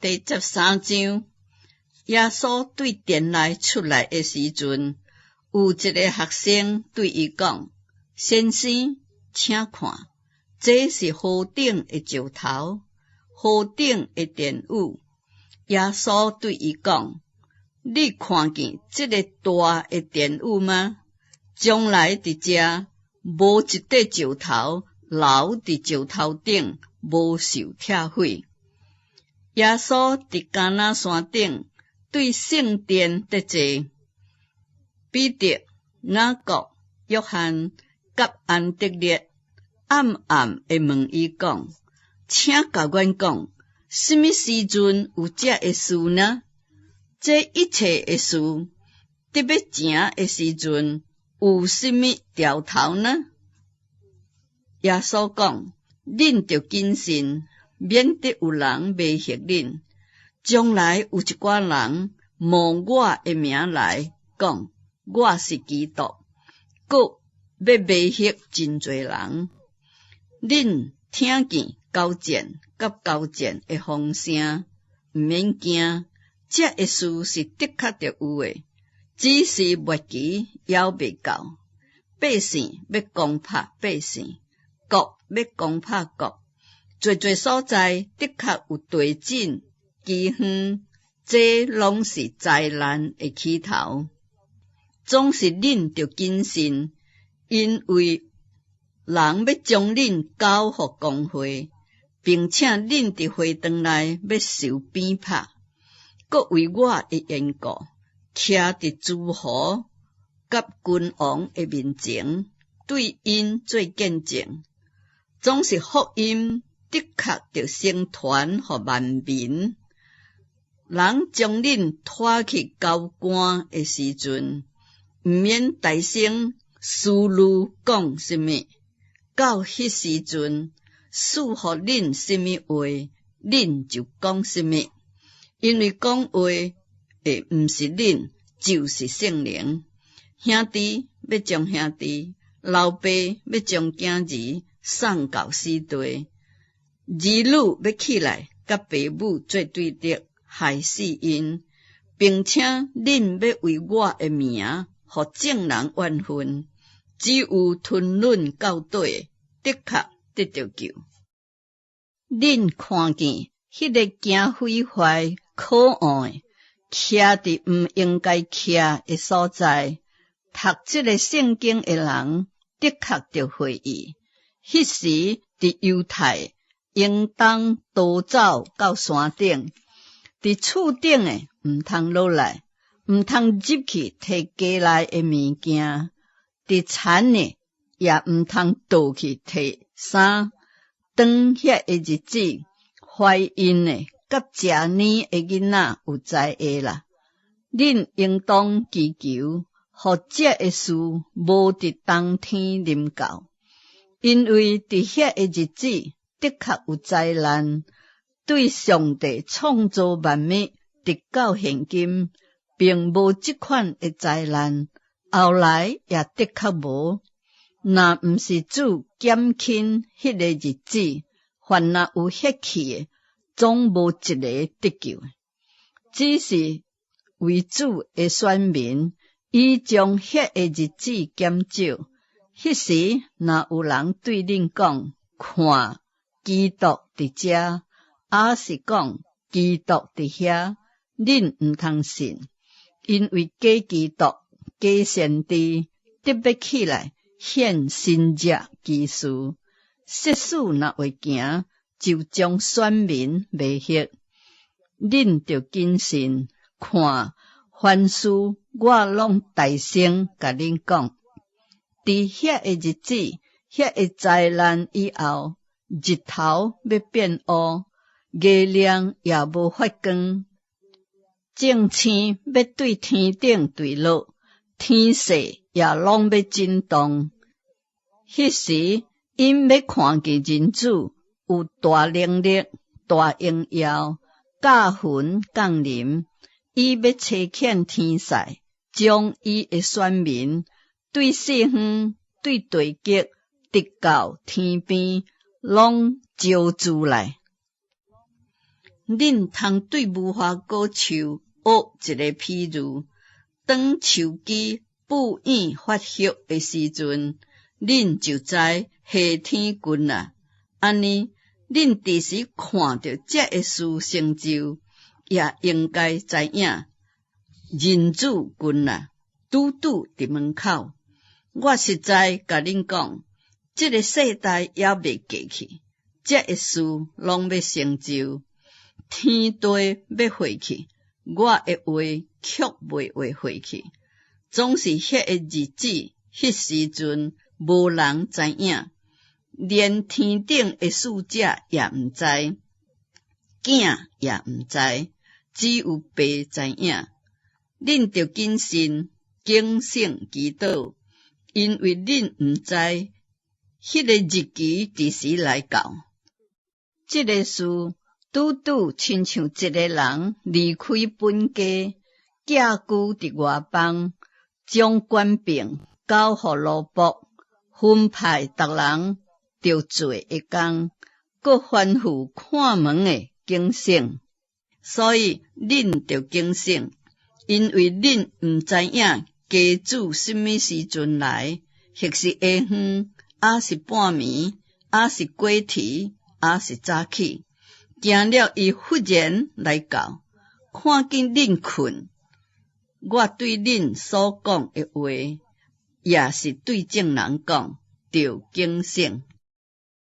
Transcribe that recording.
第13章，耶穌對殿內出來的時陣，有一个學生對伊講：先生，請看，這是何等的石頭，何等的殿宇。耶穌對伊講：你看見這个大的殿宇嗎？將來佇遮無一塊石頭留佇石頭頂，無受拆毀。耶穌佇迦拿山頂對聖殿得坐，彼得、雅各、約翰佮安得烈暗暗的問伊講：請共阮講，啥物時陣有這个事呢？這一切的事得欲成的時陣，有啥物兆頭呢？耶穌講：恁著謹慎，免得有人迷惑恁。將來有一寡人冒我的名來講，我是基督，閣欲迷惑真濟人。恁聽見交戰佮交戰的風聲，毋免驚，這个事是的確著有的，只是末期猶未到。百姓欲攻拍百姓，國欲攻拍國，濟濟所在的確有地震、饑荒，這攏是災難的起頭。總是恁著謹慎，因為人欲將恁交予公會，並且恁佇會堂內欲受鞭拍，閣為我的緣故，徛佇諸侯佮君王的面前，對𪜶做見證。總是福音的確著先傳予萬民。人將恁拖去交官的時陣，毋免大聲思慮講啥物。到彼時陣，賜予恁啥物話，恁就講啥物。因為講話的毋是恁，就是聖靈。兄弟欲將兄弟，老爸欲將囝兒送到死地，兒女欲起來佮爸母做對敵，害死𪜶，並且恁欲為我的名，予眾人怨恨。只有吞忍到底的，的確得著救。恁看見彼个驚毀壞可惡的，徛佇毋應該徛的所在，讀這个聖經的人，的確著會意。彼時佇猶太應當逃走到山頂，佇厝頂的毋通落來，毋通入去提家內的物件。佇田的也毋通倒去提衫。當彼个日子，懷孕的佮食奶的囡仔有災禍啦！恁應當祈求，予這个事無佇冬天臨到，因為佇彼个日子的確有災難，對上帝創造萬物，直到現今，並無這款的災難。後來也的確無，若毋是主減輕彼个日子，凡若有血氣的，總無一个得救。只是為主的選民，已將彼个日子減少。彼時，若有人對恁講，看，基督佇遮，抑是講基督佇遐，恁毋通信，因為假基督、假先知得欲起來顯神蹟奇事，設使若會行，就將選民迷惑。恁著謹慎，看，凡事我攏大聲共恁講。佇彼个日子，彼个災難以後，日頭欲變烏，月亮也無發光，眾星欲對天頂墜落。天勢也攏欲震動。彼時，𪜶欲看見人子有大能力、大榮耀，駕雲降臨。伊欲差遣天使，將伊的選民對四方、對地極，直到天邊，攏招聚來。恁通對無花果樹學一个譬喻：當樹枝布湧發葉的時陣，恁就知夏天近矣。按呢，恁佇時看著這个事成就，也應該知影人子近矣，拄拄佇門口。我實在共恁講，這个世代猶未過去，這个事攏欲成就。天地欲廢去，我的話卻袂會廢去。總是彼個日子、彼時陣，無人知影，連天頂的使者也毋知，囝也毋知，只有爸知影。恁著謹慎、警醒祈禱，因為恁毋知彼个日期佇時來到。這个事拄拄親像一个人離開本家，寄居佇外邦，將權柄交予奴僕，分派逐人著做的工，閣吩咐看門的警醒。所以恁著警醒，因為恁毋知影家主啥物時陣來，或是下昏，抑是半暝，抑是雞啼，抑是早起。驚了伊忽然來到，看見恁睏。我對恁所講的話，也是對眾人講，著警醒。